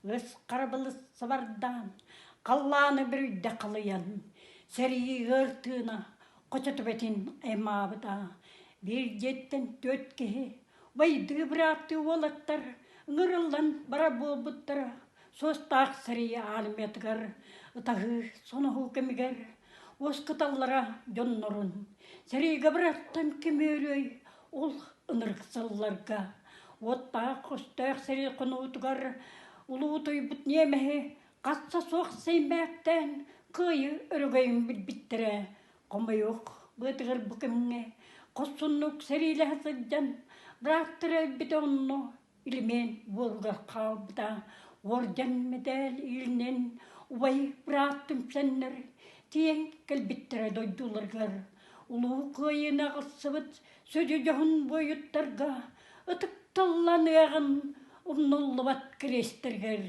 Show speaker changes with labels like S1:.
S1: Ыас харабылы сабардаан, халлааны бүрүйдэ халыйан, сэрии ыар тыына хочо төбөтүн аймаабыта. Биир дьиэттэн түөрт киһи убайдыы бырааттыы уолаттар ыҥырыллан барар буолбуттара. Суостаах сэрии армиятыгар ытаһыы соноһуу кэмигэр уоскуталлара дьоннорун. Сэриигэ барартан ким үөрүөй ол ынырык сылларга уоттаах өстөөх сэрии хонуутугар улуутуйбут ньиэмэһи хасса суох сэймээктээн кыайыы өрөгөйүн билбиттэрэ. Хомойуох быатыгар бу кэмҥэ хорсуннук сэриилэһэ сылдьан бырааттара өлбүтэ онно Илимиэн буоругар хаалбыта, уордьан мэтээл иилинэн убай быраат түмсэннэр тиийэн кэлбиттэрэ дойдуларыгар. Улуу Кыайыыны аҕалсыбыт сүдү дьоһун буойуттарга ытыкталланыаҕын умнуллубат кириэстэригэр.